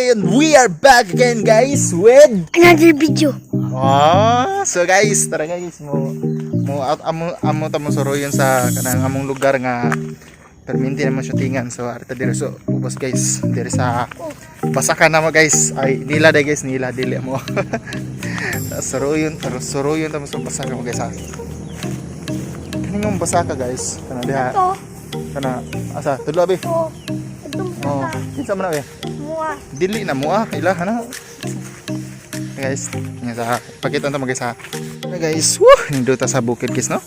Today and we are back again, guys, with another video. Ah, so guys, tara guys, mo mo out amo amo ta mo suroyon sa kanang among lugar nga perminti naman shootingan. So arita diri, so ubos guys, diri sa Basakan na mo guys. Ay nila day guys, nila dili mo. Suroyon, tara suroyon ta mo sa Basakan mo guys ha. Kaning ang Basaka guys, kana diha. Ito. Kana asa tudlo abi. Ito. Itong Oh, saka. kinsa man na be? Mua. Dili na mo ah, ila ana. Guys, nga sa pakita ta guys ha. Na guys, woo, nindot ta sa bukid guys no.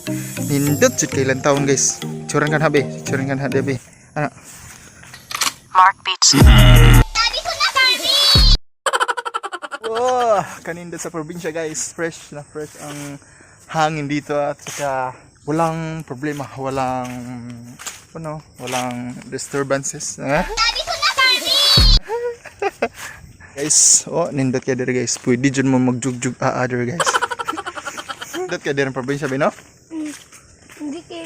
Nindot jud kay ilang taon guys. Tsuran kan habi, tsuran kan habi. Ana. Mark Beats. Wow, kanindot sa probinsya guys. Fresh na fresh ang hangin dito at saka walang problema, walang ano, walang disturbances. Eh? Guys, oh, nindot kay diri guys. Pwede jud mo magjugjug aa diri guys. Nindot kay diri ang probinsya bino? Hindi kayo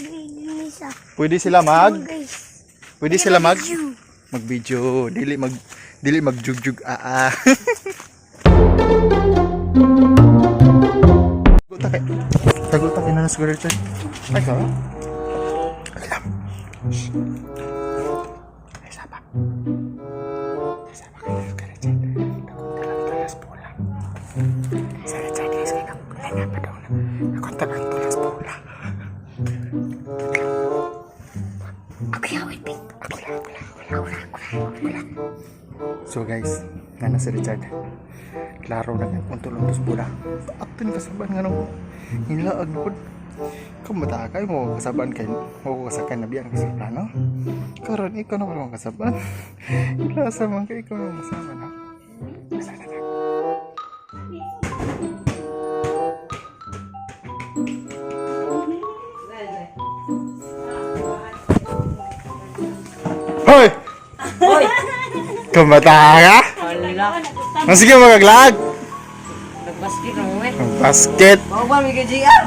misa. Pwede sila mag Guys. Pwede sila mag Video. mag-video, dili magjugjug aa. Tago ta kay. Tago ta kay na siguro Richard. Ay ka. Alam. Shh. Ay saba. Ay saba kay na kay Richard. Tago ta lang talas bola. Sa Richard guys kay na pa daw na. Nakonta lang tulas bola. Okay, wait. Ako lang, ako lang, ako lang, ako lang, ako lang. So guys, nana si Richard. Klaro na kay kung tulong bola. Ato ni kasaban nga nung nilaag na pod. Kung bata kay mo kasaban kay mo ko kasakay na biyan kasi plano. Karon ikaw na pala kasaban. Ila sa man kay ikaw na kasaban ha. Asa na na. Hoy! Hoy! Kumata ka? Wala. Ang sige magaglag. Nagbasket na mo eh. Ang basket. Mauban, may GR.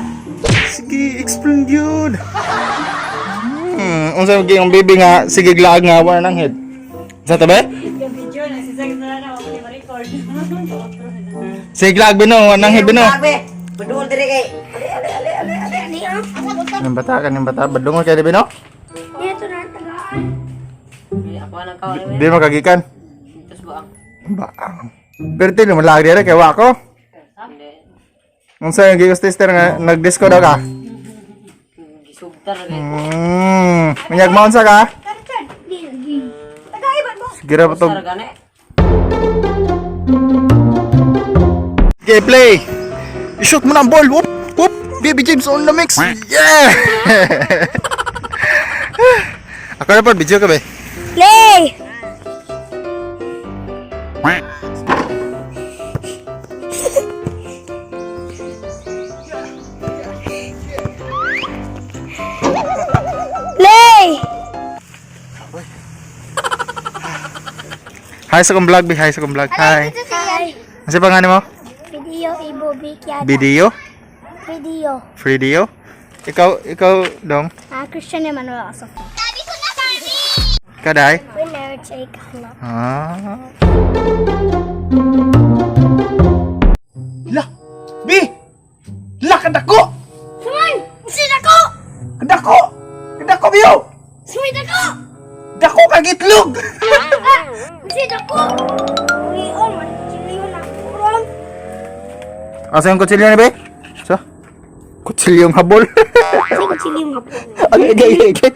Sige, explain yun. Unsa gyud ang baby nga sige glaag nga wala nang head. Sa tabi? Yung video, nagsisag na lang ako ni record. Sige glaag bino, wala nang head bino. Padul diri kay. Ale ale ale ale ale. Ani ah. Ning bata ka ning bata badungon kay bino. Dito na ang tagaan. Ay, ako nang kawan eh. Di makagikan. Tapos ba ang? Baang. Pero tino mo lag dire kay wa ko. Hindi. Unsa yung gigos tester nga nag-disco daw ka? Gisugtan na kay. Manyag maon sa ka? Di lagi. Tagaiban mo. Sige ra pa to. Sar gani. Okay, play. I-shoot mo na ang ball. Whoop, whoop. Baby James on the mix. Yeah! Ako na pa, video ka ba? Play. Play. Hi sa kong vlog, Bi. Hi sa kong vlog. Hi. Hi. Ano sa pangalan mo? Video ibo bikyada. Video? Video. Video? Ikaw, Dong? Ah, Christian Emmanuel Asofo. Ikaw, Day? Winner Jake Hanap. Ah. La! Bi! La, kadako! Suman! Usin ako! Kadako! Kadako, Biyo! Sumit ako! Dako kag itlog! Usin ako! Ulion, malikiliw na kuron. Asa yung kutsilyo ni Bi? Sa? Kutsilyong habol. Kasi kutsilyo nga po. Okay.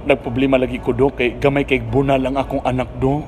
Nagproblema lagi ko dok kay gamay kay bunal ang akong anak dok.